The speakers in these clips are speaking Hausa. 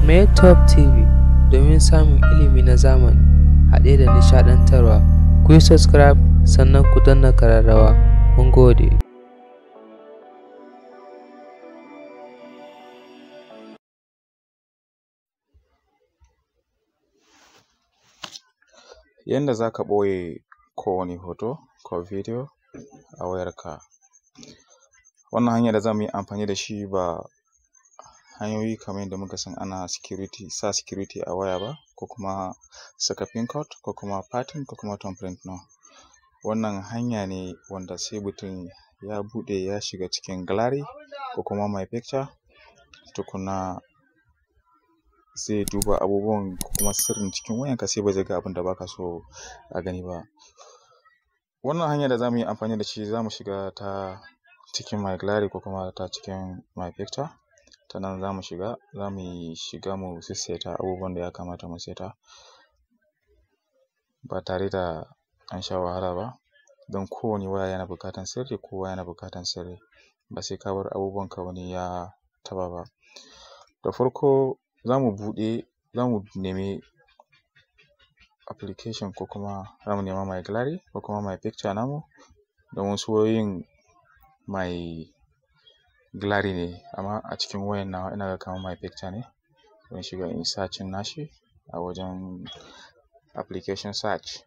Top TV domin samun ilimi na zamani haɗe da nishaɗantarwa. Ku yi subscribe sannan ku danna ƙararrawa. Mun gode. Yanda za ka ɓoye kowane hoto ko bidiyo a wayarka. Wannan hanya da za mu yi amfani da shi ba hanyoyi kamar yadda muka san ana security, sa security a waya ba, ko kuma saka pin code, ko kuma pattern, ko kuma thumbprint. No. Wannan hanya ne wanda sai mutum ya buɗe ya shiga cikin gallery ko kuma my picture, tukuna zai duba abubuwan ko kuma sirrin cikin wayanka, sai ba zai ga abin da baka so a gani ba. Wannan hanya da za mu yi amfani da shi, za mu shiga ta cikin my gallery ko kuma ta cikin my picture. Ta nan za mu shiga, za mu shiga mu sassaita abubuwan da ya kamata mu saita ba tare da an sha wahala ba. Don kowane waya yana buƙatan sirri, kowa yana buƙatan sirri, ba sai ka bar abubuwanka wani ya taɓa ba. Da farko za mu buɗe, za mu nemi application ko kuma za mu nema my gallery ko kuma my picture namu. Don wasu wayoyin my gallery ne, amma a cikin wayan nawa ina ga kamar my picture ne. Zan shiga in searching nashi a wajen application search,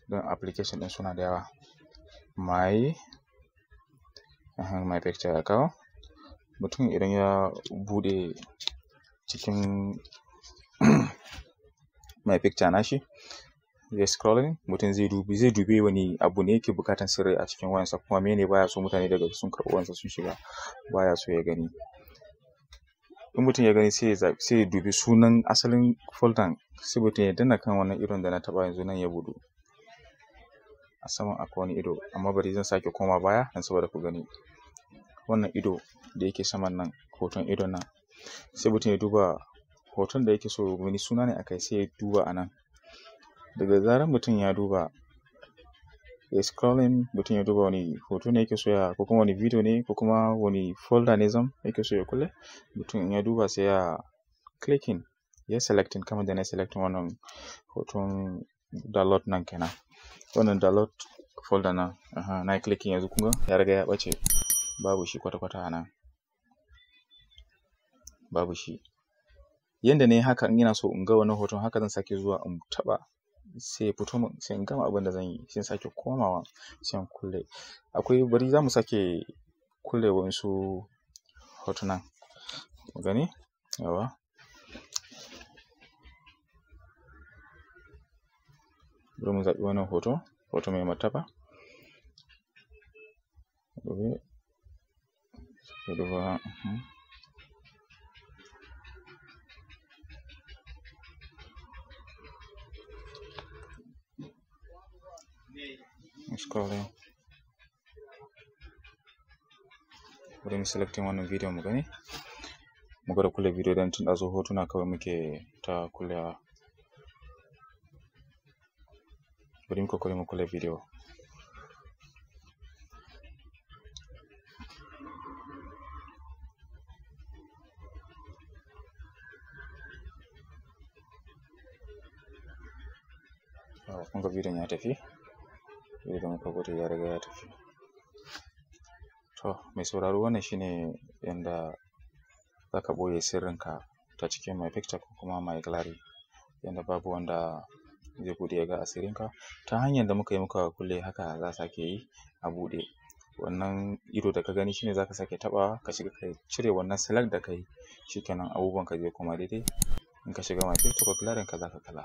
don application ɗin suna da yawa. My picture ya kawo. Mutum idan ya buɗe cikin my picture nashi, zai scrolling, mutum zai dubi wani abu ne yake buƙatan sirri a cikin wayansa, kuma mene baya so mutane daga sun karɓi wayansa sun shiga baya so ya gani. In mutum ya gani, sai ya dubi sunan asalin folder, sai mutum ya danna kan wannan idon da na taɓa yanzu nan, ya buɗu. A saman akwai wani ido, amma bari zan sake koma baya don saboda ku gani. Wannan ido da yake saman nan, hoton idon nan, sai mutum ya duba hoton da yake so, wani suna ne akai, sai ya duba a nan. Daga zarar mutum ya duba, ya scrolling, mutum ya duba wani hoto ne yake so ya, ko kuma wani video ne, ko kuma wani folder ne zam yake so ya kulle. Mutum in ya duba, sai ya clicking, ya selecting, kamar da na selecting wannan hoton download nan kenan. Wannan download folder nan, aha, na yi clicking yanzu, kun ga ya riga ya ɓace, babu shi kwata-kwata a nan. Babu shi. Yanda na yi haka, in ina so in ga wannan hoton, haka zan sake zuwa in taɓa, sai ya fito min, sai in gama abin da zan yi, sai in sake komawa, sai in kulle. Akwai, bari za mu sake kulle waƴansu hotunan. Mu gani? Yawwa. Bari mu zaɓi wannan hoto, hoto mai martaba. Gobe. Sai duba. Scrolling. Bari mu selecting wannan bidiyon mu gani. Mu gwada kulle bidiyo, don tun ɗazu hotuna kawai muke ta kullewa. Bari mu ƙoƙari mu kulle bidiyo. Yawwa, kun ga bidiyon ya tafi. Bidiyon da muka buɗe ya riga ya tafi. To, mai sauraro, wannan shine yanda za ka ɓoye sirrinka ta cikin my picture ko kuma my gallery, yanda babu wanda zai buɗe ya ga asirinka. Ta hanyar da muka yi muka kulle, haka za a sake yi a buɗe. Wannan ido da ka gani shine za ka sake taɓawa, ka shiga ka cire wannan select da ka yi. Shikenan, abubuwanka zai koma daidai. In ka shiga my picture ko gallery ka, za ka kalla.